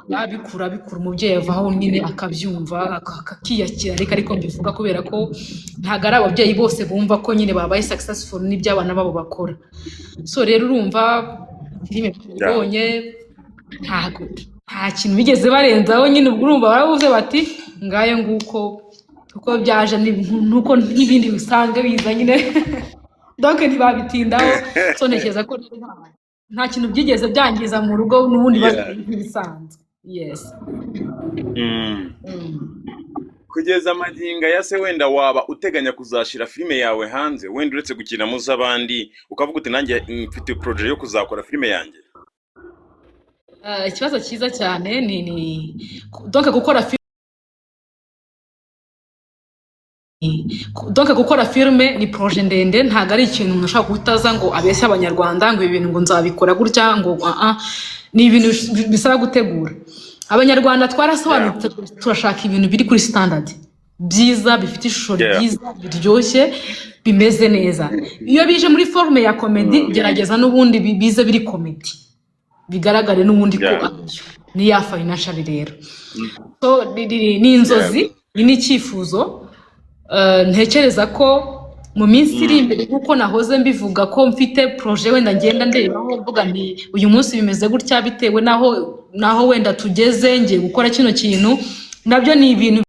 Bikura, bikura, bikura, umubyeyi avaho nyine akabyumva, akiyakira. Ariko mbivuga kubera ko ntabwo ari ababyeyi bose bumva ko nyine babaye successful n'ibyo abana babo bakora. So rero urumva filime tubonye, ntago nta kintu bigeze barenzaho nyine. Ubwo urumva baravuze bati ngayo nguko uko byaje, nuko n'ibindi bisanzwe biza nyine, donc ntibabitindaho. So ntekereza ko rero nta kintu byigeze byangiza mu rugo n'ubundi, nk'ibisanzwe, yes. Kugeza amagingo aya se, wenda waba uteganya kuzashyira filime yawe hanze, wenda uretse gukina mu z'abandi, ukavuga uti nanjye mfite projet yo kuzakora filime yanjye? Ikibazo cyiza cyane. Ni donc gukora filime ni projet ndende, ntabwo ari ikintu umuntu ashobora guhita aza ngo abeshye Abanyarwanda ngo ibi bintu ngo nzabikora gutya, ngo ah ah. Ni ibintu bisaba gutegura. Abanyarwanda twarasobanutse, turashaka ibintu biri kuri standard, byiza, bifite ishusho ryiza, biryoshye, bimeze neza. Iyo bije muri forme ya comedy, gerageza n'ubundi bize biri comedy, bigaragare n'ubundi ko aribyo ni ya financial rero. So ni inzozi, ni n'icyifuzo. Ntekereza ko mu minsi iri imbere, nk'uko nahoze mbivuga ko mfite projet, wenda ngenda ndebaho mvuga nti uyu munsi bimeze gutya, bitewe n'aho wenda tugeze, ngiye gukora kino kintu. Nabyo ni ibintu,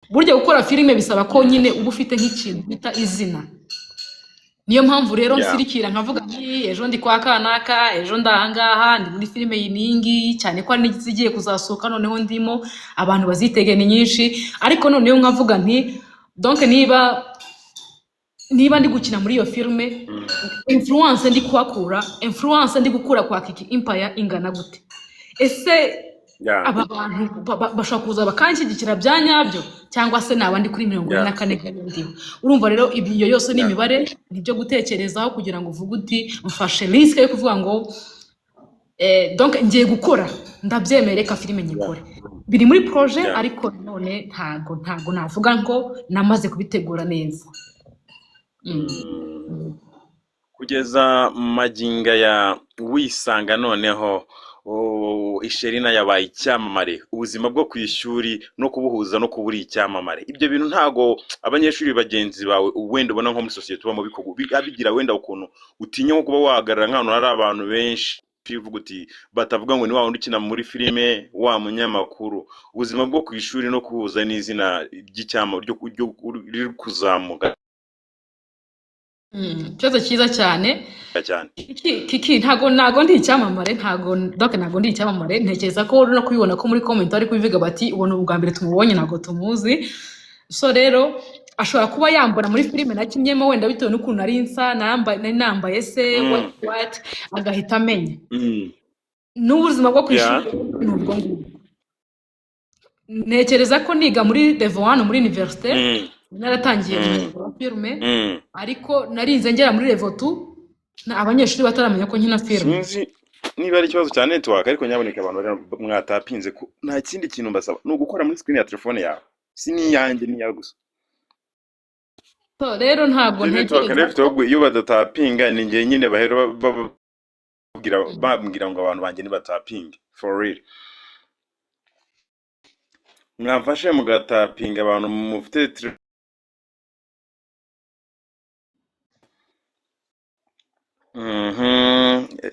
burya gukora filime bisaba ko nyine uba ufite nk'ikintu bita izina. Niyo mpamvu rero nsirikira nkavuga nti ejo ndi kwa kanaka, ejo ndi ahangaha, ndi muri filime iyi n'iyi ngiyi, cyane ko hari n'izigiye kuzasohoka noneho ndimo, abantu bazitege ni nyinshi. Ariko noneho nkavuga nti donc niba ndi gukina muri iyo filime, influence ndi kuhakura, influence ndi gukura kwa Kiki Empire ingana gute? Ese aba bantu bashobora kuza bakanshyigikira bya nyabyo, cyangwa se naba ndi kuri mirongo ine na kane ndiho? Urumva rero iyo yose ni imibare, ni ibyo gutekerezaho kugira ngo uvuge uti mfashe risque yo kuvuga ngo donc ngiye gukora, ndabyemeye, reka filime nyikore, biri muri projet. Ariko none ntago navuga ngo namaze kubitegura neza. Kugeza magingo aya wisanga noneho, oh, Isherina yabaye icyamamare, ubuzima bwo ku ishuri no kubuhuza no kuba uri icyamamare, ibyo bintu ntago abanyeshuri bagenzi bawe wenda ubona nko muri sosiyete ubamo bigira wenda ukuntu utinya nko kuba wahagarara nk'ahantu hari abantu benshi, uvuga uti batavuga ngo ni wa wundi ukina muri filime, wa munyamakuru? Ubuzima bwo ku ishuri no kuhuza n'izina ry'icyama riri kuzamuka Ikibazo cyiza cyane. Cyane. Kiki, ntago ndi icyamamare, ntago, donc ntago ndi icyamamare. Ntekereza ko uri no kubibona ko muri comment bari kubivuga bati ubona ubwa mbere tumubonye, ntago tumuzi. So rero ashobora kuba yambona muri filime nakinnyemo, wenda bitewe n'ukuntu nari nsa, nari nambaye se what what, agahita amenya. N'ubuzima bwo ku ishuri ni ubwo ngubwo. Ntekereza ko niga muri level 1 muri université, naratangiye umwuga wa filime, ariko narinze ngera muri level 2 abanyeshuri bataramenya ko nkina filime. Sinzi niba ari ikibazo cya network, ariko nyaboneka abantu bari mwatapinze, ko nta kindi kintu mbasaba ni ugukora muri screen ya telefone yawe, si n'iyanjye, n'iyawe gusa. So rero ntabwo Iyo network ntekereza rero ko ahubwo iyo badatapinga ni njye nyine bahera babwira, bambwira ngo abantu banjye nibatapinge. For real, mwamfashe mugatapinga, abantu mufite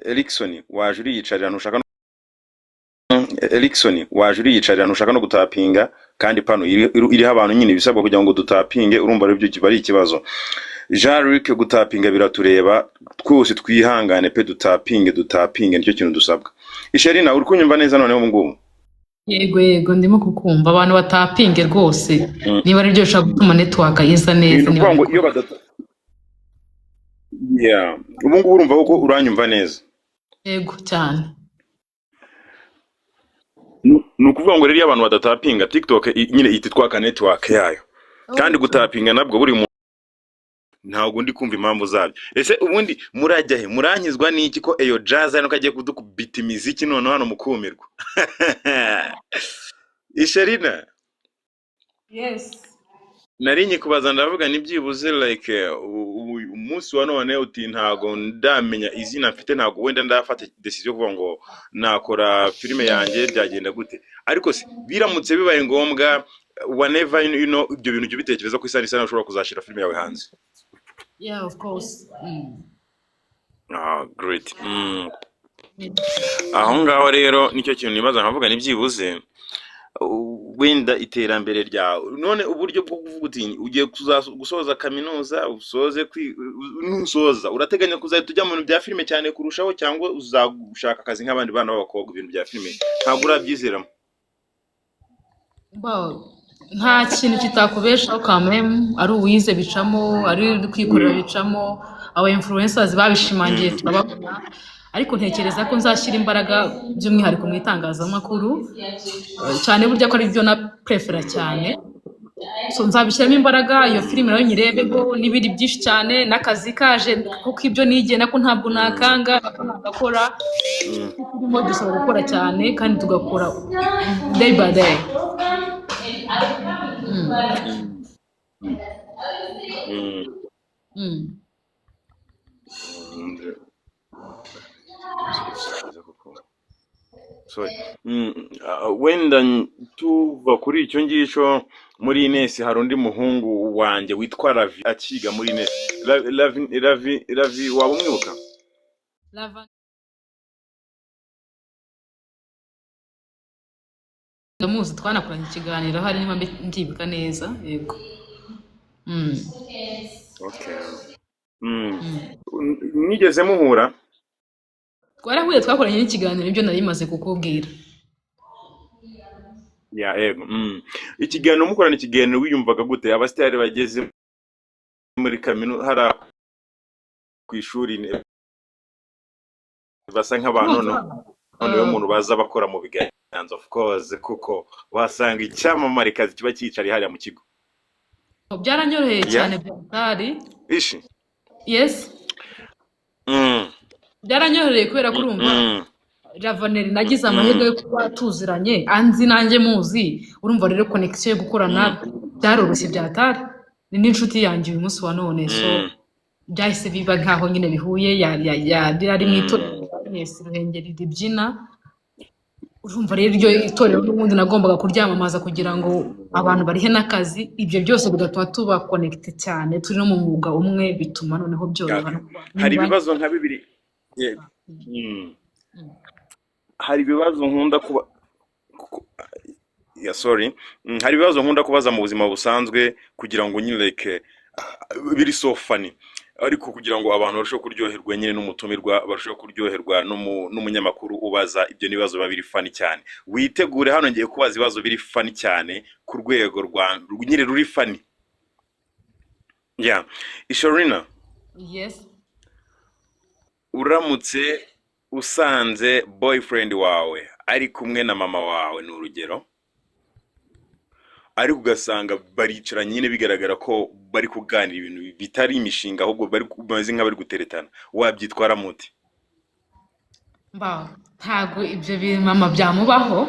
Erikson waje uriyicarira, ntushaka no Erikson waje uriyicarira, ntushaka no gutapinga, kandi pano iriho abantu nyine ibisabwa kugira ngo dutapinge. Urumva aribyo kiba ari ikibazo. Jean Luc, gutapinga biratureba twose, twihangane pe, dutapinge, dutapinge, nicyo kintu dusabwa. Isherina, uri kunyumva neza noneho ubu ngubu? Yego, ndimo kukumva. Abantu batapinge rwose, niba ari byo bishobora gutuma network iza Ni neza, niba ukuvuga ngo iyo bikora. badata, yeah. Ubu ngubu urumva ko uranyumva neza? Yego, cyane. Ni ukuvuga ngo rero iyo abantu badatapinga, TikTok nyine ihita itwaka network yayo, kandi gutapinga nabwo buri muntu, ntabwo ndi kumva impamvu zabyo. Ese ubundi murajya he, murankizwa n'iki ko eyo jazz hano kagiye kudukubita imiziki noneho hano mukumirwa? Isherina? Yes. Nari nyikubaza, ndavuga ni byibuze like Umunsi wa none uti ntago ndamenya izina mfite, ntago wenda ndafata decision yo kuvuga ngo nakora filime yanjye, byagenda gute? Ariko se biramutse bibaye ngombwa, whenever you know, ibyo bintu ujya ubitekereza ko isaha n'isaha ushobora kuzashyira filime yawe hanze? Yeah, of course. Ah, great. Aho ngaho rero nicyo kintu nibaza, nkavuga ni byibuze wenda iterambere ryawe none, uburyo bwo kuvuga uti ugiye gusoza kaminuza, usoze nusoza urateganya kuzahita ujya mu bintu bya filime cyane kurushaho, cyangwa uzagushaka akazi nk'abandi bana b'abakobwa? Ibintu bya filime ntabwo urabyizeramo? Well, nta kintu kitakubeshaho kameme, ari uwize bicamo, ari uri kwikorera bicamo, aba influencers babishimangiye turababona. Ariko ntekereza ko nzashyira imbaraga by'umwihariko mu itangazamakuru, cyane burya ko ari byo na prefera cyane. So nzabishyiramo imbaraga, iyo filime nayo nyirebeho n'ibindi byinshi cyane, n'akazi kaje, kuko ibyo nigiye nako ntabwo nakanga, nako nagakora. Turimo dusaba gukora cyane kandi tugakora day by day. Sorry. Wenda tuva kuri icyo ngicyo, muri Ines hari undi muhungu wanjye witwa Ravi akiga muri Ines. Ravi, Ravi, Ravi, waba umwibuka? Lava ndamuzi, twanakoranye ikiganiro hari niba mbyibuka neza, yego. Okay. Mwigeze muhura? Twarahuye, twakoranye n'ikiganiro, ibyo nari maze kukubwira. Ya, yego. Ikiganiro mukorana, ikiganiro wiyumvaga gute? Abasitari bageze muri kaminuza hariya ku ishuri basa nk'abantu Urumva noneho umuntu baza bakora mu biganza, of course, kuko wasanga icyamamarekazi kiba cyicariye hariya mu kigo. Byaranyoroheye cyane byatari. Ishi. Yes. Byaranyoroheye kubera ko urumva Ravaneri nagize amahirwe yo kuba tuziranye, anzi nanjye muzi. Urumva rero connection yo gukorana byaroroshye byatari, ni n'inshuti yanjye uyu munsi wa none. So byahise biba nkaho nyine bihuye, yari mu itorero rya Ines Ruhengeri ribyina. Urumva rero iryo itorero n'ubundi nagombaga kuryamamaza kugira ngo abantu barihe n'akazi. Ibyo byose bigatuma tuba connected cyane, turi no mu mwuga umwe, bituma noneho byoroha no kuba Hari niba ibibazo nka bibiri. Yego. Hari ibibazo nkunda kuba ya, sorry. Hari ibibazo nkunda kubaza mu buzima busanzwe kugira ngo nyine like biri so funny, ariko kugira ngo abantu barusheho kuryoherwa nyine n'umutumirwa, barusheho kuryoherwa n'umunyamakuru ubaza ibyo nibazo biba biri funny cyane. Witegure, hano ngiye kubaza ibibazo biri funny cyane ku rwego rwa nyine ruri funny. Yeah, Isharina. Yes. Uramutse usanze boyfriend wawe ari kumwe na mama wawe, ni urugero, ariko ugasanga baricaranye nyine, bigaragara ko bari kuganira ibintu bitari imishinga, ahubwo bari bameze nk'abari guteretana, wabyitwara mute? Mba ntago ibyo mama byamubaho,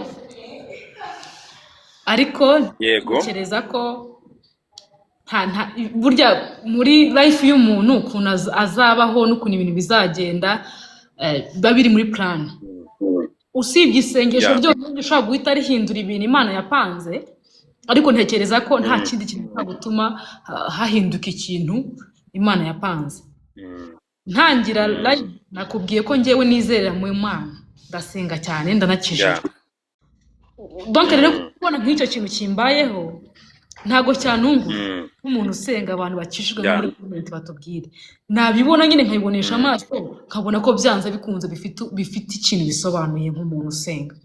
ariko ntekereza ko nta burya muri life y'umuntu ukuntu azabaho n'ukuntu ibintu bizagenda, biba biri muri plan. Usibye isengesho ryonyine rishobora guhita rihindura ibintu Imana yapanze, ariko ntekereza ko nta kindi kintu gishobora gutuma hahinduka ikintu Imana yapanze. Ntangira live nakubwiye ko njyewe nizerera mu Imana, ndasenga cyane, ndanakijijwe. Donc rero kubona nk'icyo kintu kimbayeho ntabwo cyanungura nk'umuntu usenga. Abantu bakijijwe muri comment batubwire, nabibona nyine nkabibonesha amaso, nkabona ko byanze bikunze bifite ikintu bisobanuye nk'umuntu usenga.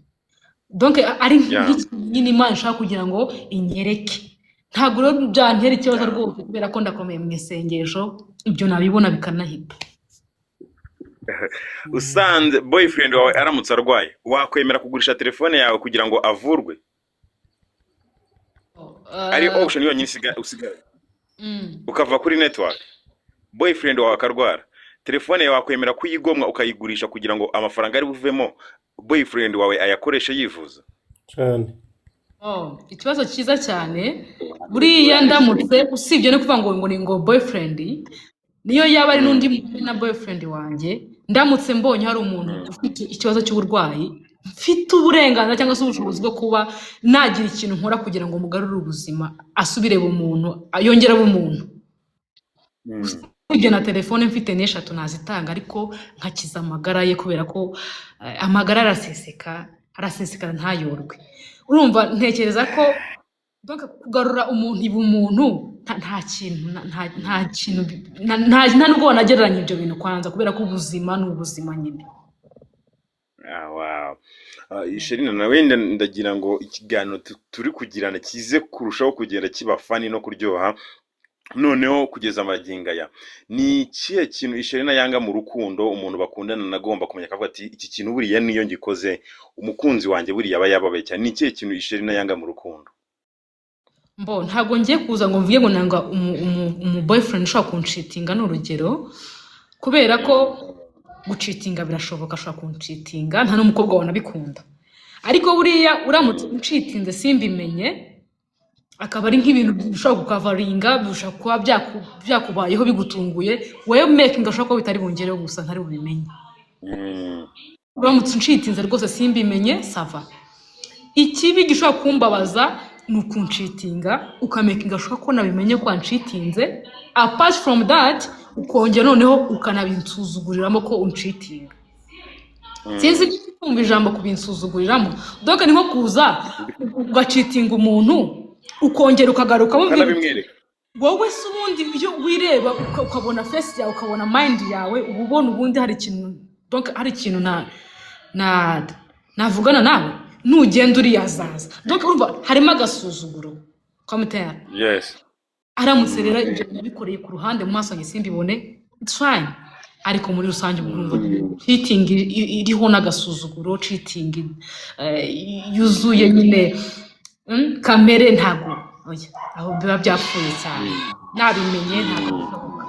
Donc ari nk'ikintu nyine Imana ishaka kugira ngo inyereke. Ntabwo rero byantera ikibazo rwose, kubera ko ndakomeye mu isengesho, ibyo nabibona bikanahita. Usanze boyfriend wawe aramutse arwaye, wakwemera kugurisha telefone yawe kugira ngo avurwe, ari option yonyine usigaye, ukava kuri network, boyfriend wawe akarwara, telefone yawe wakwemera kuyigomwa ukayigurisha kugira ngo amafaranga ari buvemo boyfriend wawe ayakoreshe yivuza? Cyane. Oh, ikibazo cyiza cyane. Buriya ndamutse, usibye no kuvuga ngo ni ngo boyfriend. Niyo yaba ari n'undi muntu na boyfriend wanjye, ndamutse mbonye hari umuntu ufite ikibazo cy'uburwayi, mfite uburenganzira cyangwa se ubushobozi bwo kuba nagira ikintu nkora kugira ngo mugarure ubuzima, asubire bumuntu, yongere abe umuntu. Usibye na telefone mfite n'eshatu nazitanga, ariko nkakiza amagara ye, kubera ko amagara araseseka, araseseka ntayorwe. Urumva, ntekereza ko donc kugarura umuntu ibumuntu nta kintu nta kintu nta nubwo wanagereranya ibyo bintu kwanza, kubera ko ubuzima ni ubuzima nyine. Ah, wow. Ah, Sherina, nawe ndagira ngo ikiganiro turi kugirana kize kurushaho kugenda kiba funny no kuryoha. Noneho kugeza magingo aya, ni ikihe kintu Isherina yanga mu rukundo? Umuntu bakundana nagomba kumenya akavuga ati: "Iki kintu buriya niyo ngikoze, umukunzi wanjye buriya aba yababaye cyane." Ni ikihe kintu Isherina yanga mu rukundo? Mbo ntabwo ngiye kuza ngo mvuge ngo nanga umu boyfriend ushobora kuncheatinga, ni urugero, kubera ko gucheatinga birashoboka, ashobora kuncheatinga, nta n'umukobwa wanabikunda. Ariko buriya uramutse uncheatinze simbimenye, akaba ari nk'ibintu bishobora kukavaringa, bishobora kuba byakubayeho bigutunguye, wowe making ashobora kuba bitari bungereho gusa ntari bubimenye. Uramutse uncheatinze rwose simbimenye, ça va. Ikibi gishobora kumbabaza ni ukuncheatinga ukamakinga sure ko nabimenye ko wancheatinze. Apart from that, ukongera noneho ukanabinsuzuguriramo ko uncheatinga. Sinzi niba kumva ijambo kubinsuzuguriramo. Donc ni nko kuza ugacheatinga umuntu, ukongera ukagaruka umubwira uti, ukanabimwereka. Wowe se ubundi iyo wireba ukabona face yawe, ukabona mind yawe, uba ubona ubundi hari ikintu, donc hari ikintu na navugana nawe, nugenda uriya azaza. Donc urumva harimo agasuzuguro kamutera. Aramutse rero ibyo nabikoreye ku ruhande mu maso yanjye simbibone, it's fine. Ariko muri rusange uba urumva cheating iriho n'agasuzuguro, cheating yuzuye nyine, kamere ntago, oya, aho biba byapfuye cyane. Nabimenye ntabwo bishoboka.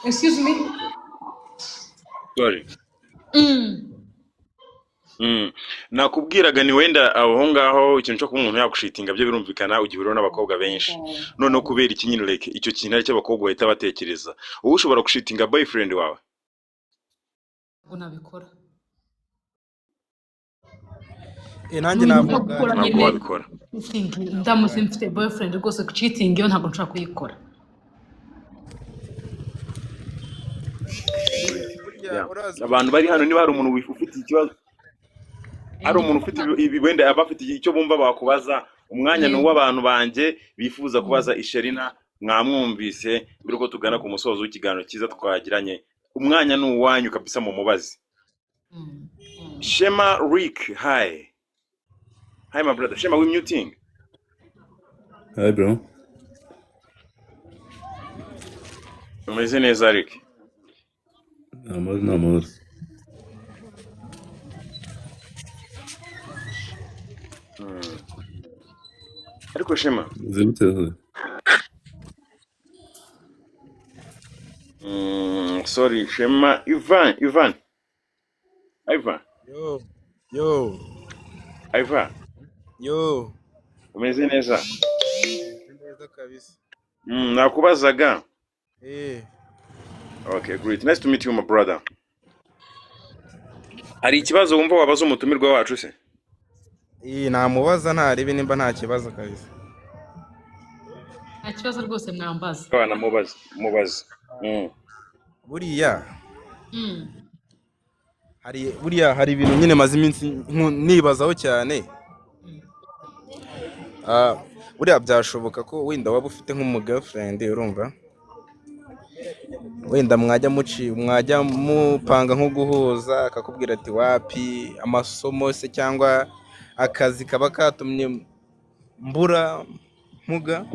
Excuse me. Sorry. Nakubwiraga ni wenda aho ngaho ikintu cyo kuba umuntu yagucheatinga byo birumvikana, ugihuriraho n'abakobwa benshi. Noneho kubera iki nyine, like icyo kintu aricyo abakobwa bahita batekereza, wowe ushobora gucheatinga boyfriend wawe? Ntabwo nabikora. Nanjye Ni ibintu navuga byo gukora Ntabwo nyine. wabikora. Cheating, ndamutse mfite boyfriend rwose, cheating yo ntabwo nshobora kuyikora. Burya Yeah. urazi Abantu bari hano, niba hari umuntu ufite ikibazo, hari umuntu ufite ibi wenda aba afite icyo bumva bakubaza, umwanya ni uw'abantu banjye bifuza kubaza Isherina. Mwamwumvise, mbere uko tugana ku musozo w'ikiganiro cyiza twagiranye, umwanya ni uwanyu kabisa, mu mubazi. Shema Rick, hi hi my brother Shema, we muting. Hi bro. Umeze neza, Rick? Amahoro ni amahoro. Ariko Shema, Meze gute se? Sorry Shema, Ivan, Ivan, Ivan. Yo yo. Ivan. Yo. Umeze neza? Meze neza kabisa. Nakubazaga. Okay, great, nice to meet you my brother. Hari ikibazo wumva wabaza umutumirwa wacu se? Namubaza ntaribi nimba nta kibazo kabisa. Nta kibazo rwose, mwambaza. Abana, mubaze mubaze. Buriya hari, buriya hari ibintu nyine maze iminsi nibazaho cyane. Ah, buriya byashoboka ko wenda waba ufite nk'umu girlfriend, urumva, wenda mwajya muci mwajya mupanga nko guhuza, akakubwira ati wapi, amasomo se cyangwa akazi kaba katumye mbura mpuga.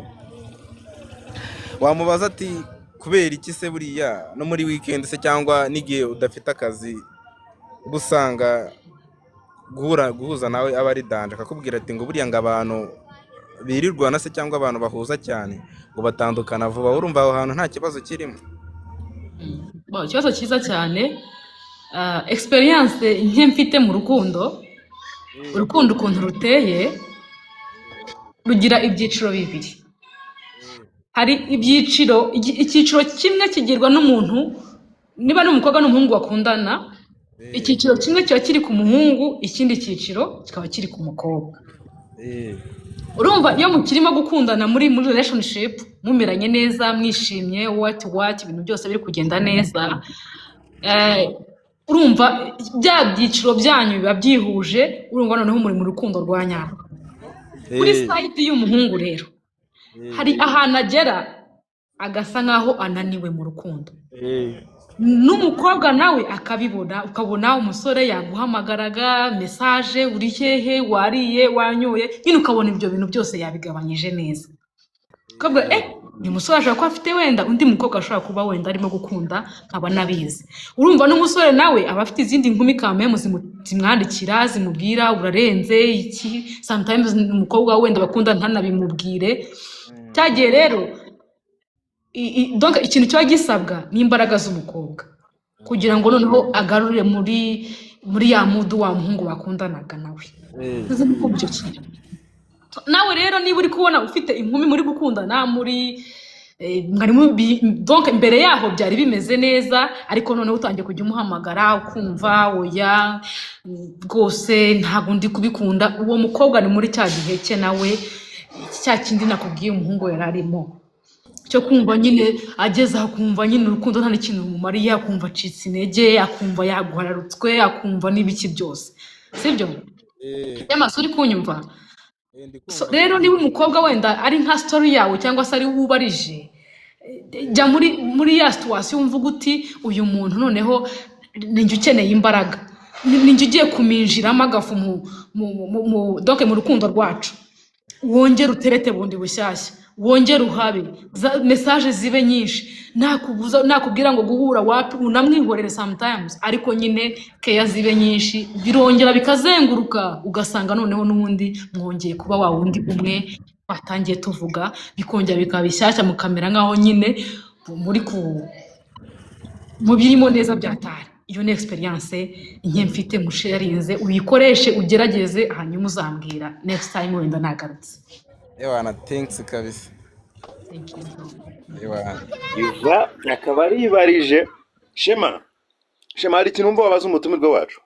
Wamubaza ati kubera iki se buriya no muri weekend se cyangwa n'igihe udafite akazi uba usanga guhura guhuza nawe aba ari danger, akakubwira ati ngo buriya ngo abantu birirwana se cyangwa abantu bahuza cyane ngo batandukana vuba. Urumva aho hantu nta kibazo kirimo? Bon, ikibazo cyiza cyane. Experience nke mfite mu rukundo, urukundo ukuntu ruteye, rugira ibyiciro bibiri. Hari ibyiciro, icyiciro kimwe kigirwa n'umuntu, niba ari umukobwa n'umuhungu bakundana, icyiciro kimwe kiba kiri ku muhungu, ikindi cyiciro kikaba kiri ku mukobwa. Urumva iyo mukirimo gukundana muri relationship, mumeranye neza, mwishimye, what what, ibintu byose biri kugenda neza, urumva bya byiciro byanyu biba byihuje, urumva noneho muri mu rukundo rwa nyarwo. Kuri side y'umuhungu rero, hari ahantu agera agasa nkaho ananiwe mu rukundo, n'umukobwa nawe akabibona, ukabona umusore yaguhamagaraga, message, uri hehe, wariye, wanyoye, nyine ukabona ibyo bintu byose yabigabanyije neza, ukavuga uyu musore ashobora kuba afite wenda undi mukobwa, ashobora kuba wenda arimo gukunda nkaba nabizi. Urumva n'umusore nawe aba afite izindi nkumi kamemu zimwandikira, zimubwira urarenze iki, sometimes umukobwa wenda bakunda ntanabimubwire. Cyagiye rero donc ikintu kiba gisabwa ni imbaraga z'umukobwa kugira ngo noneho agarure muri ya mood wa muhungu bakundanaga nawe. Tuzi ko icyo kintu nawe rero, niba uri kubona ufite inkumi muri gukundana, muri mwari donc mbere yaho byari bimeze neza, ariko noneho utangiye kujya umuhamagara ukumva oya, rwose ntabwo ndi kubikunda, uwo mukobwa ni muri cya gihe cye nawe, cya kindi nakubwiye umuhungu yari arimo cyo kumva nyine ageze aho akumva nyine urukundo nta n'ikintu rumumariye, akumva acitse intege, akumva yaguhararutswe, akumva n'ibiki byose, sibyo? Y'amaso uri kunyumva? Ndi So, kumva. rero niba umukobwa wenda ari nka story yawe cyangwa se ari we ubarije, jya muri ya situation wumva uti uyu muntu noneho ninjye ukeneye imbaraga, ninjye ugiye kuminjiramo agafu donc mu rukundo rwacu, wongere uterete bundi bushyashya, wongere uhabe za message zibe nyinshi, nakubuza nakubwira ngo guhura wapi, unamwihorere sometimes, ariko nyine keya zibe nyinshi, birongera bikazenguruka, ugasanga noneho n'ubundi mwongeye kuba wa wundi umwe twatangiye tuvuga, bikongera bikaba bishyashya, mukamera nk'aho nyine muri ku mu birimo neza byatari. Iyo ni experience nke mfite musharinze, uyikoreshe ugerageze, hanyuma uzambwira next time wenda nagarutse. Ewana, thanks kabisa. Thank you. Ewana. Iva akaba aribarije Shema. Shema, hari ikintu wumva wabaza umutumirwa wacu?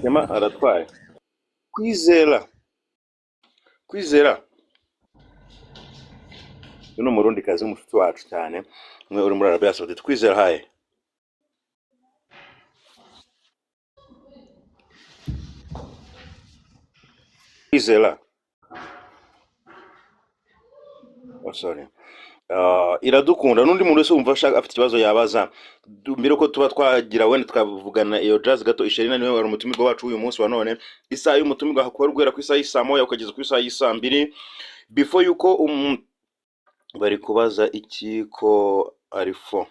Shema aratwaye. Kwizera, Kwizera, uyu ni umurundikazi w'umushuti wacu cyane, umwe uri muri Arabia Saudite. Kwizera, haye. Kwizera, oh sorry. Iradukunda n'undi muntu wese wumva ashaka afite ikibazo yabaza. Mbere ko tuba twagira wenda twavugana iyo jazz gato, Isherina niwe wari umutumirwa wacu uyu munsi wa none. Isaha y'umutumirwa hakora guhera ku isaha y'isaa moya ukageza ku isaha y'isaa mbiri. Before yuko bari kubaza iki ko ari fo.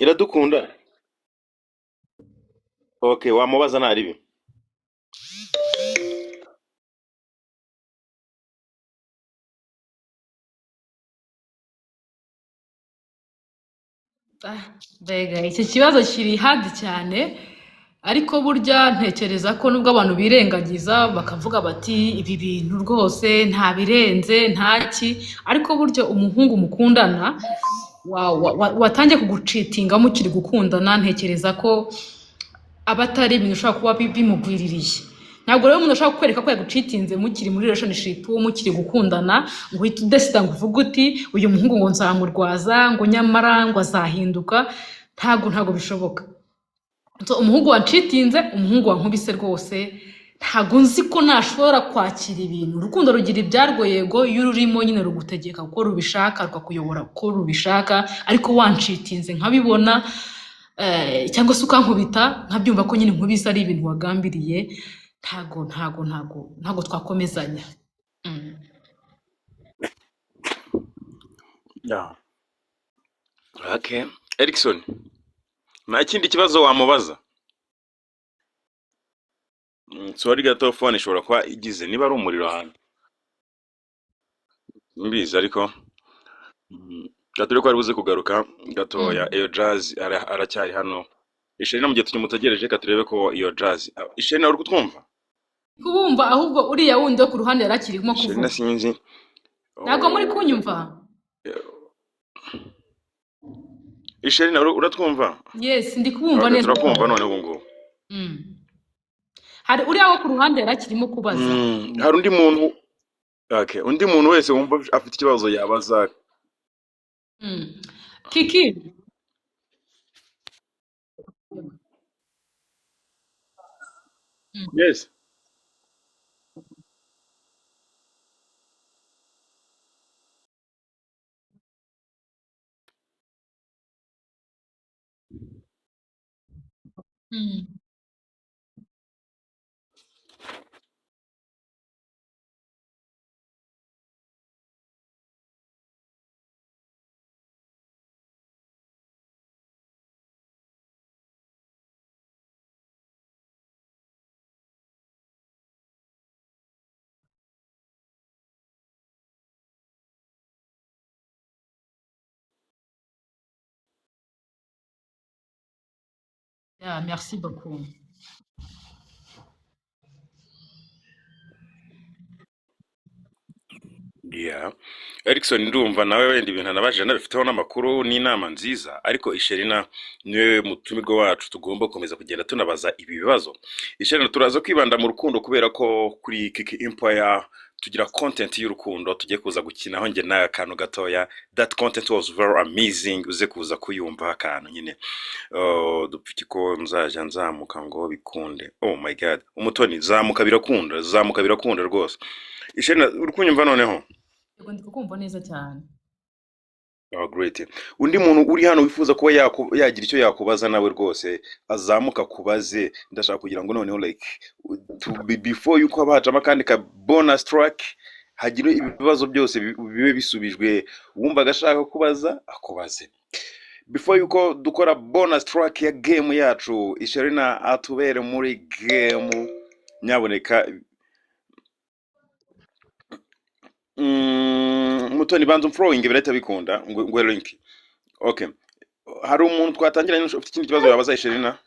Iradukunda, okay, wamubaza nta ribi. Ah, mbega iki kibazo kiri hadi cyane, ariko burya ntekereza ko nubwo abantu birengagiza bakavuga bati ibi bintu rwose nta birenze ntaki, ariko burya umuhungu mukundana watangiye kugucitinga mukiri gukundana, ntekereza ko aba atari ibintu ushobora kuba bimugwiririye. Ntabwo rero umuntu ashobora kukwereka ko yagucitinze mukiri muri relationship, mukiri gukundana, ngo uhite udesida ngo uvuge uti uyu muhungu ngo nzamurwaza, ngo nyamara ngo azahinduka, ntabwo bishoboka. So, umuhungu wancitinze, umuhungu wankubise rwose, ntabwo nzi ko nashobora kwakira ibintu. Urukundo rugira ibyarwo, yego, iyo ururimo nyine rugutegeka uko rubishaka, rukakuyobora uko rubishaka, ariko wancitinze nkabibona, cyangwa se ukankubita nkabyumva ko nyine inkubise ari ibintu wagambiriye, ntago twakomezanya. Yeah. Okay. Erikson, nta kindi kibazo wamubaza? Sorry gato, phone ishobora kuba igize niba ari umuriro ahantu mbizi, ariko gato ko ari buze kugaruka gatoya. Iyo jazz aracyari hano. Isherina, mu gihe tukimutegereje, reka turebe ko iyo jazz. Isherina, uri kutwumva? Kubumva, ahubwo uriya wundi wo ku ruhande yari akirimo Sherina kuvuga. Sinzi. Ntabwo muri Oh, kunyumva? Isherina, uratwumva? Yes, ndi kubumva Okay, neza. turakumva none ubu ngubu. Hari uriya wo ku ruhande yari akirimo kubaza. Hari undi muntu, okay, undi muntu wese wumva afite ikibazo yabaza. Kiki. Yes. Yeah, merci beaucoup. Yeah. Erikson, ndumva nawe wenda ibintu anabajije anabifiteho n'amakuru n'inama nziza, ariko Isherina niwe mutumirwa wacu, tugomba gukomeza kugenda tunabaza ibi bibazo. Isherina, turaza kwibanda mu rukundo kubera ko kuri Kiki Empire tugira content y'urukundo tugiye kuza gukinaho njye nawe akantu gatoya. That content was very amazing, uze kuza kuyumva akantu nyine. Oh, dupfa ko nzajya nzamuka ngo bikunde. Oh my god, Umutoni, zamuka birakunda, zamuka birakunda rwose. Isherina, uri kunyumva noneho? Yego, ndi kukumva neza cyane. Oh, great. Undi muntu uri hano wifuza kuba yagira icyo yakubaza nawe rwose azamuka kubaze. Ndashaka kugira ngo noneho like to be before yuko haba hacamo akandi ka bonus track, hagire ibibazo byose bibe bisubijwe, wumvaga ashaka kubaza akubaze. Before yuko dukora bonus track ya game yacu, Isherina atubere muri game, nyaboneka. Mutoni, banza umfollowing birahita bikunda ngo link. Okay. Hari umuntu twatangiranye ufite ikindi kibazo yabaza Isherina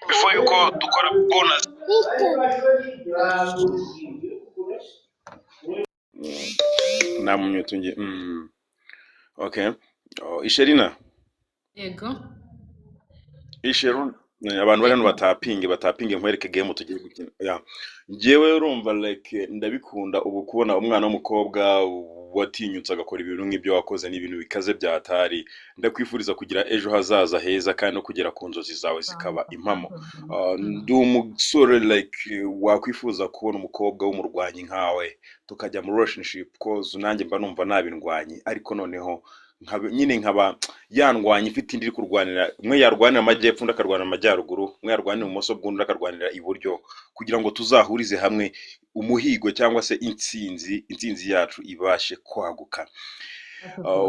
before yuko dukora bonus? Namumyuta nge. Okay. Oh, Isherina. Yego. Isherina, abantu bari hano batapinge nkwereke game tugiye gukina. Yeah. Njyewe urumva like ndabikunda ubu kubona umwana w'umukobwa watinyutse agakora ibintu nk'ibyo wakoze, ni ibintu bikaze bya hatari. Ndakwifuriza kugira ejo hazaza heza kandi no kugera ku nzozi zawe zikaba impamo. Ndi umusore like wakwifuza kubona umukobwa w'umurwanyi nkawe tukajya mu relationship, cause nanjye mba numva nabindwanyi, ariko noneho nyine nkaba yandwanya ifite indi iri kurwanira, umwe yarwanira amajyepfo undi akarwanira amajyaruguru, umwe yarwanira ibumoso bw'undi akarwanira iburyo, kugira ngo tuzahurize hamwe umuhigo cyangwa se intsinzi yacu ibashe kwaguka.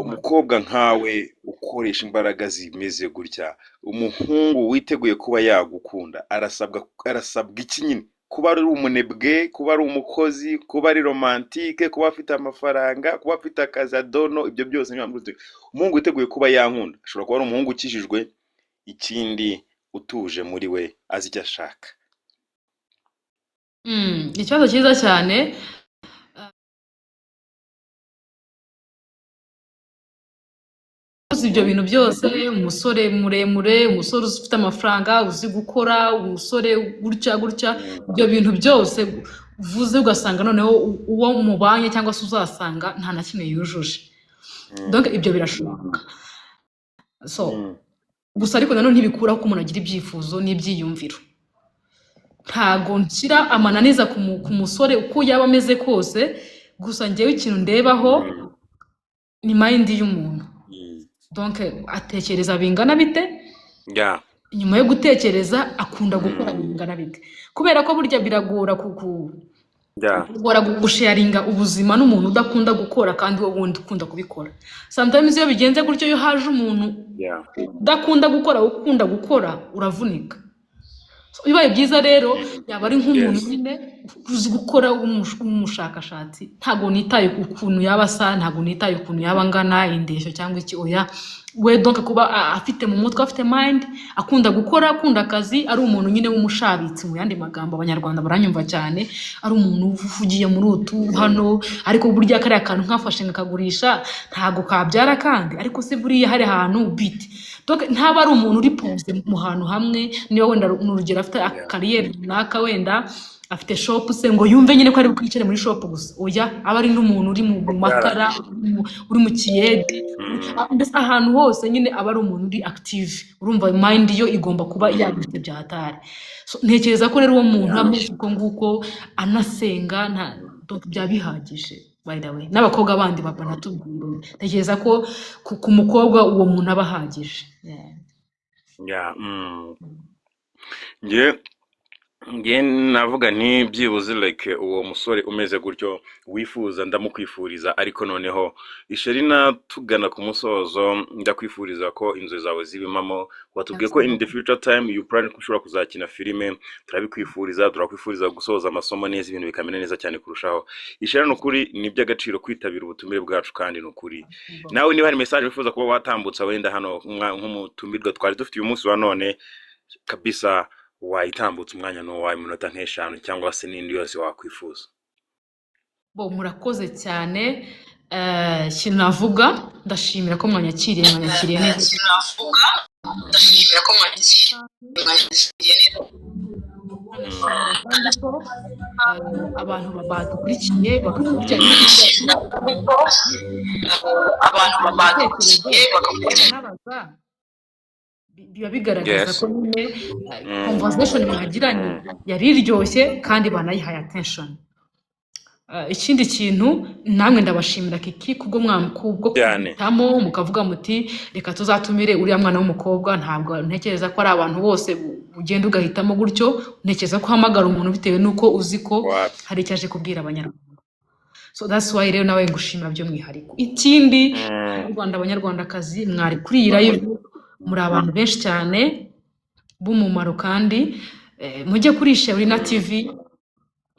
Umukobwa nkawe ukoresha imbaraga zimeze gutya, umuhungu witeguye kuba yagukunda arasabwa iki nyine? Kuba ari umunebwe, kuba ari umukozi, kuba ari romantike, kuba afite amafaranga, kuba afite akazi, adono, ibyo byose niyo mpamvu umuhungu witeguye kuba yankunda ashobora kuba ari umuhungu ukijijwe, ikindi utuje muri we, azi icyo ashaka. Ikibazo cyiza cyane. Uzi ibyo bintu byose, umusore muremure, umusore ufite amafaranga, uzi gukora, umusore gutya gutya, ibyo bintu byose uvuze ugasanga noneho uwo mubanye cyangwa se uzasanga nta na kimwe yujuje. Donc ibyo birashoboka. So gusa ariko nanone ntibikuraho ko umuntu agira ibyifuzo n'ibyiyumviro. Ntago nshyira amananiza ku musore uko yaba ameze kose, gusa njyewe ikintu ndebaho ni mind y'umuntu. Donc atekereza bingana bite? Nyuma yo gutekereza akunda gukora bingana bite? Kubera ko burya biragora biragora gusharinga ubuzima n'umuntu udakunda gukora kandi wowe wundi ukunda kubikora. Sometimes iyo bigenze gutyo, iyo haje umuntu udakunda gukora ukunda gukora, uravunika. So, bibaye byiza rero yaba ari nk'umuntu nyine uzi gukora w'umushakashatsi. Ntabwo nitaye ukuntu yaba asa, ntabwo nitaye ukuntu yaba angana, indeshyo cyangwa iki, oya. We donc kuba afite mu mutwe, afite mind, akunda gukora, akunda akazi, ari umuntu nyine w'umushabitsi. Mu yandi magambo, Abanyarwanda baranyumva cyane, ari umuntu uvugiye muri utu hano, ariko burya kariya kantu nkafashe nkakagurisha ntago kabyara kandi, ariko se buriya hari ahantu bite? Donc ntaba ari umuntu uri posé mu hantu hamwe. Niba wenda, ni urugero, afite carrière runaka, wenda afite shop se, ngo yumve nyine ko ari bwicare muri shop gusa, oya, aba ari n'umuntu uri mu makara, uri mu kiyede, mbese ahantu hose nyine aba ari umuntu uri active. Urumva mind yo igomba kuba yagutse bya hatari. So, ntekereza ko rero uwo muntu ameze uko nguko, anasenga, nta, donc byaba bihagije. By the way, n'abakobwa bandi banatubwire, ntekereza ko ku mukobwa uwo muntu aba ahagije. Yeah. Yeah. Nge navuga nti byibuze like uwo musore umeze gutyo wifuza, ndamukwifuriza. Ariko noneho Isherina, tugana ku musozo, ndakwifuriza ko inzozi zawe zibimamo. Watubwiye ko in the future time you plan ko ushobora kuzakina filime, turabikwifuriza. Turakwifuriza gusoza amasomo neza, ibintu bikamera neza cyane kurushaho. Isherina, ni ukuri ni iby'agaciro kwitabira ubutumire bwacu, kandi ni ukuri nawe niba hari message wifuza kuba watambutsa wenda hano nk'umutumirwa twari dufite uyu munsi wa none, kabisa wayitambutsa, umwanya ni uwawe, iminota nk'eshanu cyangwa se n'indi yose wakwifuza. Bo, murakoze cyane. Ikintu navuga, ndashimira ko mwanyakiriye, mwanyakiriye neza. Ndashimira ko mwanyakiriye neza. Nkanashimira kandi ko abantu badukurikiye, bagakurikirana Abantu ibitekerezo badukurikiye bagakurikirana bakanabaza, biba bigaragaza ko nyine conversation mwagiranye yari iryoshye kandi banayihaye attention. Ikindi kintu, namwe ndabashimira Kiki kubwo kubwo Cyane. kuhitamo mukavuga muti reka tuzatumire uriya mwana w'umukobwa. Ntabwo ntekereza ko ari abantu bose ugenda ugahitamo gutyo. Ntekereza ko uhamagara umuntu bitewe n'uko uzi ko Wapi. hari icyo aje kubwira Abanyarwanda. So that's why rero nawe ngushimira by'umwihariko. Ikindi, Abanyarwanda, Abanyarwandakazi mwari kuri iyi live, muri abantu benshi cyane b'umumaro, kandi mujye kuri Sherina TV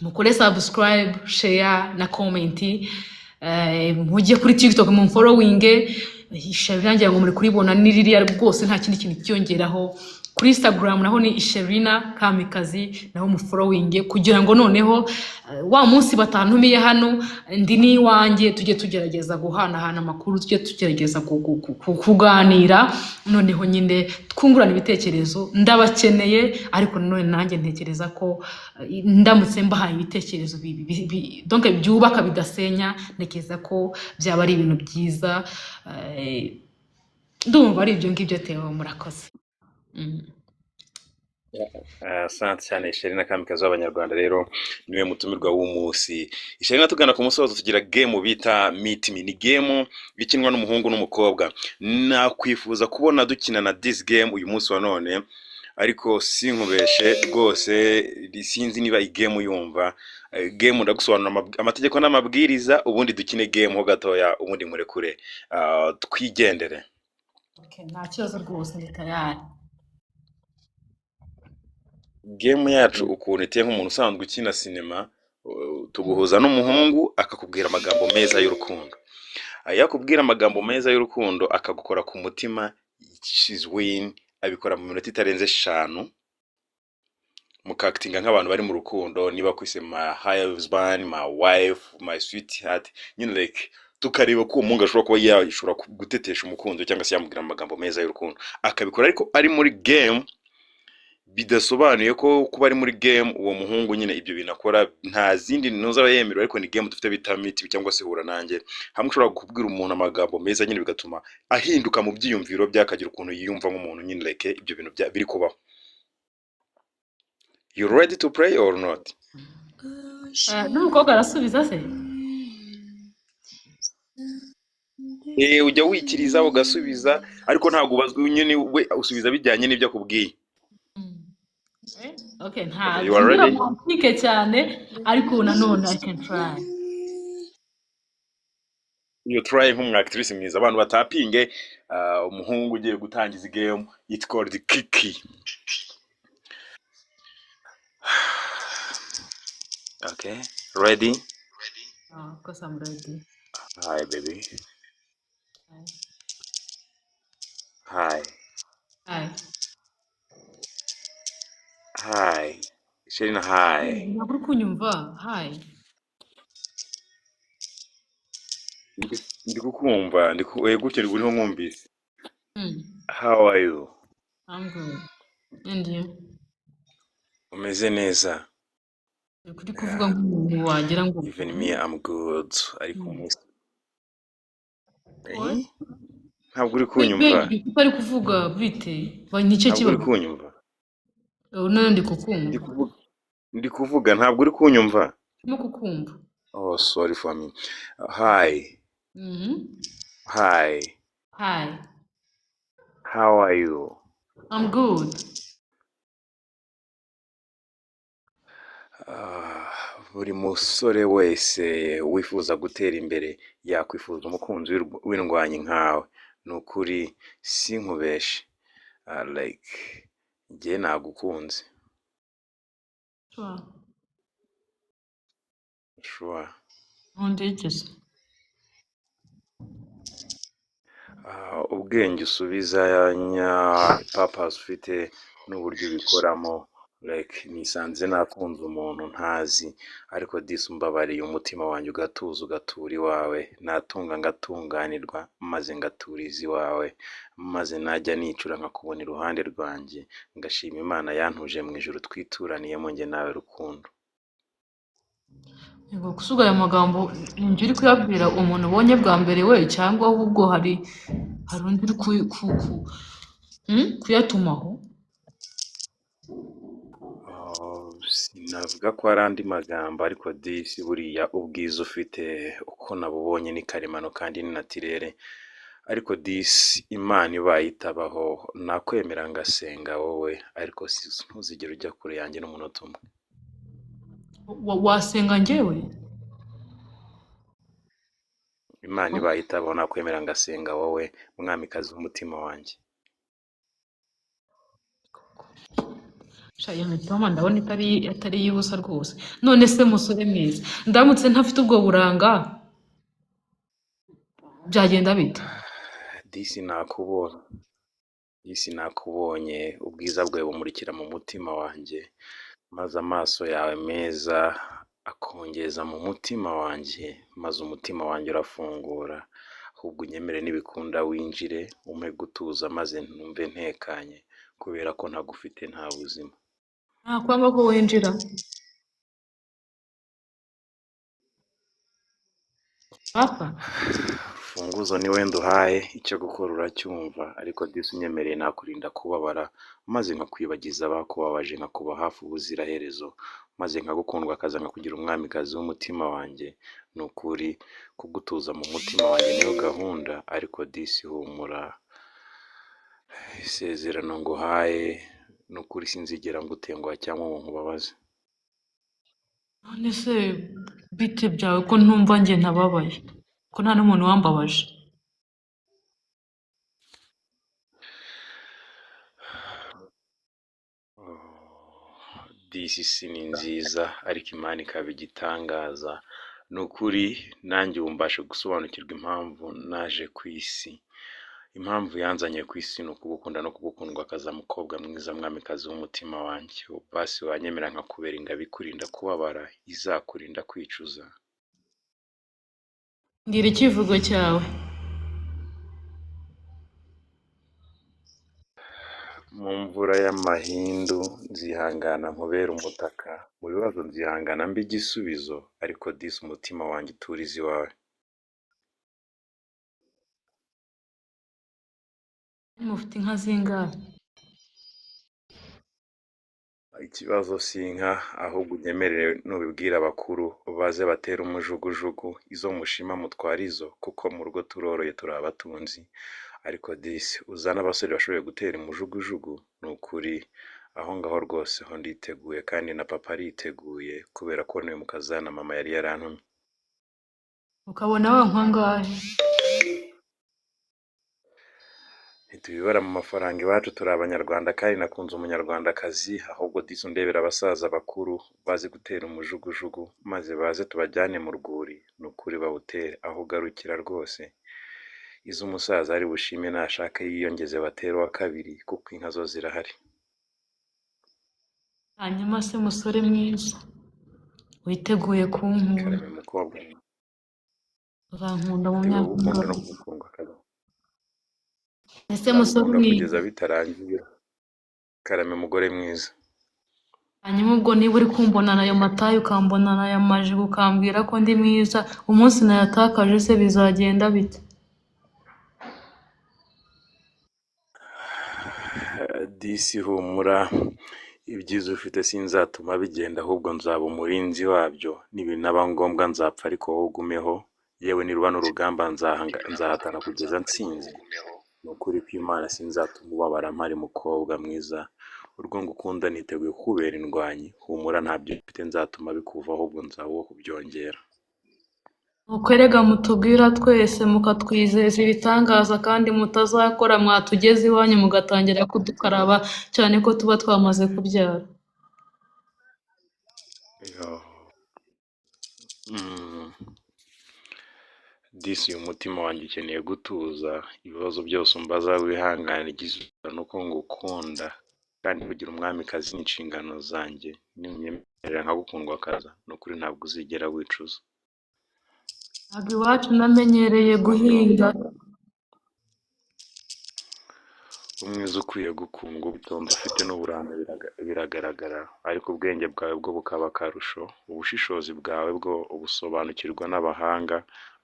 mukore subscribe, share na comment. Mujye kuri TikTok mu following Sherina, ngira ngo muri kuribona, ni ririya rwose, nta kindi kintu cyiyongeraho. Kuri Instagram naho ni Isherina Kamikazi, naho mu following kugira ngo noneho wa munsi batantumiye hano ndi n'iwanjye, tujye tugerageza guhanahana amakuru, tujye tugerageza kuganira, noneho nyine twungurana ibitekerezo. Ndabakeneye, ariko nanone nanjye ntekereza ko ndamutse mbahaye ibitekerezo donc byubaka bidasenya, ntekereza ko byaba ari ibintu byiza. Ndumva ari ibyo ngibyo. Theo, murakoze. Asante cyane Isherina Kamikazi w'Abanyarwanda. Rero niwe mutumirwa w'umunsi. Isherina, tugana ku musozo, tugira game bita Meet Me. Ni game ikinwa n'umuhungu n'umukobwa. Nakwifuza kubona dukina na this game uyu munsi wa none, ariko sinkubeshe rwose, sinzi niba iyi game uyumva. Game ndagusobanurira amategeko n'amabwiriza, ubundi dukine game ho gatoya, ubundi nkurekure, twigendere. Okay, nta kibazo rwose, ndi tayari. Game yacu ukuntu iteye, nk'umuntu usanzwe ukina sinema, tuguhuza n'umuhungu akakubwira amagambo meza y'urukundo. Iyo akubwira amagambo meza y'urukundo akagukora ku mutima, she's win. Abikora mu minota itarenze 5, mukakitinga nk'abantu bari mu rukundo, niba kwise my husband, my wife, my sweetheart, nyine like tukareba ko uwo muhungu ashobora kuba yashobora gutetesha umukunzi we cyangwa se yamubwira amagambo meza y'urukundo, akabikora ariko ari muri game. Bidasobanuye ko kuba ari muri game uwo muhungu nyine ibyo bintu akora nta zindi ntuza aba yemerewe, ariko ni game dufite bita Meet Me cyangwa se hura nanjye, hamwe ushobora kubwira umuntu amagambo meza nyine bigatuma ahinduka mu byiyumviro bye, akagira ukuntu yiyumva nk'umuntu nyine like ibyo bintu biri kubaho. You ready to play or not? N'umukobwa arasubiza se? Ujya wikiriza ugasubiza, ariko ntabwo ubazwa nyine, we usubiza bijyanye n'ibyo akubwiye. Okay, Okay, ntabwo you are ndi ready? Romantike cyane, ariko nanone I can try. You try nk'umu actrice mwiza. Abantu batapinge, umuhungu ugiye gutangiza game, it called Kiki. Okay, ready? Oh, of course I'm ready. Hi baby. Hi. Hi. Hi. Sherina, hi. Ntabwo uri kunyumva. Hi. Ndi kukumva, gutyo uriho nkumvise. Mm. How are you? I'm good. And you? Umeze neza? Uri kuvuga Yeah. nk'umuntu wagira ngo Even me, I'm good. Ariko umunsi. What? Eh? Ntabwo uri Be kunyumva. kuko ari kuvuga bite? Ba nicyo Ntabwo uri kibazo. kunyumva. None ndi Ndi kukumva. kuvuga, ndi kuvuga, ntabwo uri kunyumva. Ndimo kukumva. Oh, sorry for me. Hi. Mhm. Hi. Hi. How are you? I'm good. Ah, buri musore wese wifuza gutera imbere yakwifuza umukunzi w'indwanyi nkawe. Ni ukuri sinkubeshe. Like, njye nagukunze. Sure. Sure. Nkundigeze. Ubwenge usubizanya, purpose ufite n'uburyo ubikoramo, like nisanze nakunze umuntu ntazi, ariko disi umbabariye umutima wanjye ugatuza ugatura iwawe, natunga ngatunganirwa maze ngaturiza iwawe, maze najya nicura nkakubona iruhande rwanjye, ngashima Imana yantuje mu ijuru twituraniyemo njye nawe rukundo. Yego, kusuga aya magambo ni uri kuyabwira umuntu ubonye bwa mbere we, cyangwa ahubwo hari undi uri kuyatumaho? Oh, sinavuga ko hari andi magambo, ariko disi buriya ubwiza ufite uko nabubonye ni karemano kandi ni natirere, ariko disi Imana ibaye itabaho nakwemera ngasenga wowe, ariko ntuzigere ujya kure yanjye n'umunota umwe. Wasenga njyewe? Imana ibaye itabaho nakwemera ngasenga wowe, mwamikazi w'umutima wanjye. Sha, iyo mitoma ndabona itari iy'ubusa rwose. None se musore mwiza, ndamutse ntafite ubwo buranga byagenda bite? Disi nakubonye, disi nakubonye, ubwiza bwawe bumurikira mu mutima wanjye, maze amaso yawe meza akongeza mu mutima wanjye, maze umutima wanjye urafungura, ahubwo unyemere nibikunda winjire, umpe gutuza maze numve ntekanye, kubera ko ntagufite nta buzima. Nta kwanga ko winjira. Papa, Urufunguzo ni we nduhaye, icyo gukora uracyumva, ariko disi unyemereye nakurinda kubabara, maze nkakwibagiza abakubabaje, nkakuba hafi ubuziraherezo, maze nkagukundwa akaza nkakugira umwamikazi w'umutima wanjye. Ni ukuri kugutuza mu mutima wanjye niyo gahunda, ariko disi humura, isezerano nguhaye, ni ukuri sinzigera ngutenguha cyangwa ngo nkubabaze. None se bite byawe ko ntumva njye ntababaye? Ko nta n'umuntu wambabaje? Oh, disi si ni nziza, ariko Imana ikaba igitangaza. Ni ukuri nanjye ubu mbasha gusobanukirwa impamvu naje ku isi. Impamvu yanzanye ku isi ni ukugukunda no kugukundwa akaza mukobwa mwiza mwamikazi w'umutima wanjye. Basi wanyemera nkakubera ingabo ikurinda kubabara, izakurinda kwicuza. Mbwira icyivugo cyawe. Mu mvura y'amahindu nzihangana nkubere umutaka, mu bibazo nzihangana mbe igisubizo, ariko disi umutima wanjye uturize iwawe. Mufite inka zingahe? Ikibazo si inka, ahubwo unyemerere nubibwira abakuru baze batere umujugujugu, izo mushima mutware izo, kuko mu rugo turoroye turi abatunzi. Ariko disi uzane abasore bashoboye gutera umujugujugu, ni ukuri aho ngaho rwose ho nditeguye kandi na papa ariteguye, kubera ko niwe mukazana mama yari yarantumye. Ukabona wankwa angahe? Ntitubibara mu mafaranga iwacu turi abanyarwanda kandi nakunze umunyarwandakazi, ahubwo disi undebera abasaza bakuru bazi gutera umujugujugu, maze baze tubajyane mu rwuri, ni ukuri bawutere aho ugarukira rwose. Iz'umusaza ari bushime nashaka yiyongeze batere uwa kabiri kuko inka zo zirahari. Hanyuma se musore mwiza, witeguye kunkunda? Karame mukobwa. Uzankunda mu Niteguye myaka kugukunda no ingahe? kugukundwa kaza. Ese musore Nzagukunda mwiza, kugeza bitarangiye. Karame mugore mwiza. hanyuma ubwo niba uri kumbonana ayo mataye, ukambonana aya majigo, ukambwira ko ndi mwiza, umunsi nayatakaje se bizagenda bite? Disi humura, ibyiza ufite sinzatuma bigenda ahubwo nzaba umurinzi wabyo, nibinaba ngombwa nzapfa ariko wowe ugumeho, yewe niruba n'urugamba nzahatana kugeza ntsinze. Ni ukuri kw'Imana sinzatuma ubabara mpari mukobwa mwiza, urwo ngukunda niteguye kukubera indwanyi, humura ntabyo ufite nzatuma bikuvaho ahubwo nzaba uwo kubyongera. Nuko erega mutubwira twese mukatwizeza ibitangaza kandi mutazakora, mwatugeza iwanyu mugatangira kudukaraba cyane ko tuba twamaze kubyara. Yo. Disi uyu mutima wanjye ukeneye gutuza, ibibazo byose umbaza wihangane, igisubizo ni uko ngukunda kandi kugira umwamikazi ni inshingano zanjye, ninyemerera nkagukundwa akaza, ni ukuri ntabwo uzigera wicuza. Ntabwo iwacu namenyereye guhinga. Umwiza ukwiye gukundwa, ubwitonzi ufite n'uburanga biragaragara, ariko ubwenge bwawe bwo bukaba akarusho, ubushishozi bwawe bwo ubusobanukirwa n'abahanga,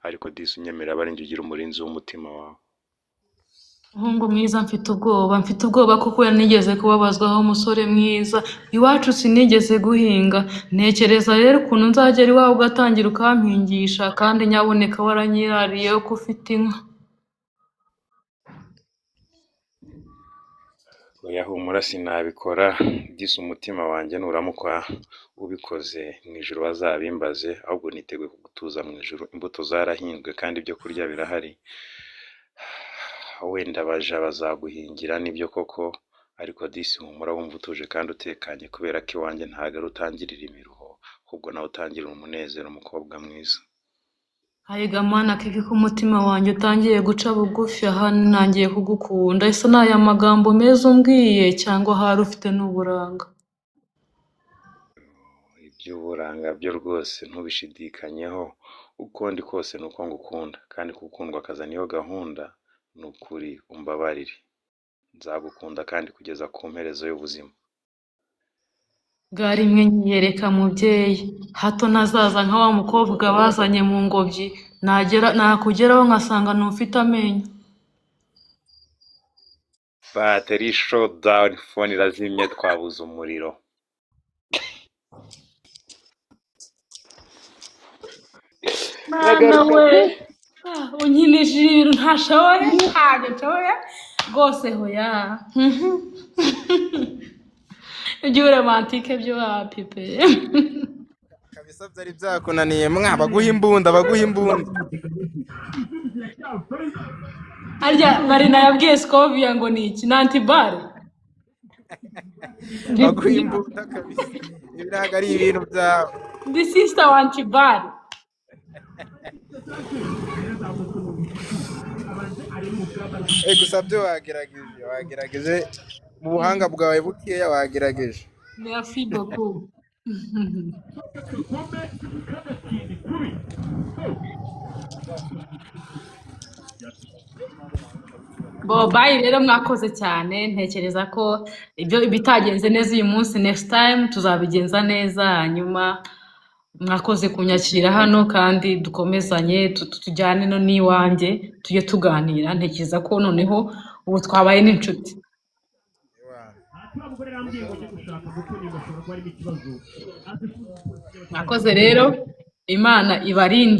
ariko disi unyemerera abe ari njye ugira umurinzi w'umutima wawe. Muhungu mwiza, mfite ubwoba, mfite ubwoba kuko nigeze kubabazwaho umusore mwiza. Iwacu sinigeze guhinga. Ntekereza rero ukuntu nzagera iwawe ugatangira ukampingisha, kandi nyabuneka waranyirariye ko ufite inka. Oya humura sinabikora, disi umutima wanjye nuramuka ubikoze mu ijuru bazabimbaze, ahubwo niteguye kugutuza mu ijuru, imbuto zarahinzwe kandi ibyo kurya birahari, wenda abaja bazaguhingira nibyo koko, ariko disi humura wumva utuje kandi utekanye kubera ko iwanjye ntabwo ari utangirira imiruho, ahubwo nawe utangirira umunezero mukobwa mwiza. Ayiga mana keke ko umutima wanjye utangiye guca bugufi, aha ntangiye kugukunda. Ese ni aya magambo meza umbwiye cyangwa ahari ufite n'uburanga? Iby'uburanga byo rwose ntubishidikanyeho, uko ndi kose ni uko ngukunda, kandi gukundwa akaza niyo gahunda, ni ukuri umbabarire, nzagukunda kandi kugeza ku mperezo y'ubuzima. Bwa rimwe nyiyereka mubyeyi, hato ntazaza nka wa mukobwa bazanye mu ngobyi, nagera nakugeraho nkasanga ntufite amenyo. Bateri shutdown, phone irazimye, twabuze umuriro. Mana Iragaruka we, pe. Unkinishije ibintu ntashoboye, ntabwo nshoboye rwose hoya. Iby'uburomantike byo wapi pe. Kabisa byari byakunaniye mwa, baguha imbunda, baguha imbunda. Harya Marina yabwiye Scovia ngo ni iki? Ni antibare? Baguha imbunda kabisa, ibi ntabwo ari ibintu byawe. Ndi sister wa antibare. Gusa byo wagerageje, wagerageje mu buhanga bwawe bukeya wagerageje. Merci beaucoup. Bo bayi rero mwakoze cyane, ntekereza ko ibyo bitagenze neza uyu munsi, next time tuzabigenza neza. Hanyuma mwakoze kunyakira hano kandi dukomezanye, tujyane no n'iwanjye tujye tuganira. Ntekereza ko noneho ubu twabaye n'inshuti. Mwakoze rero, Imana ibarinde.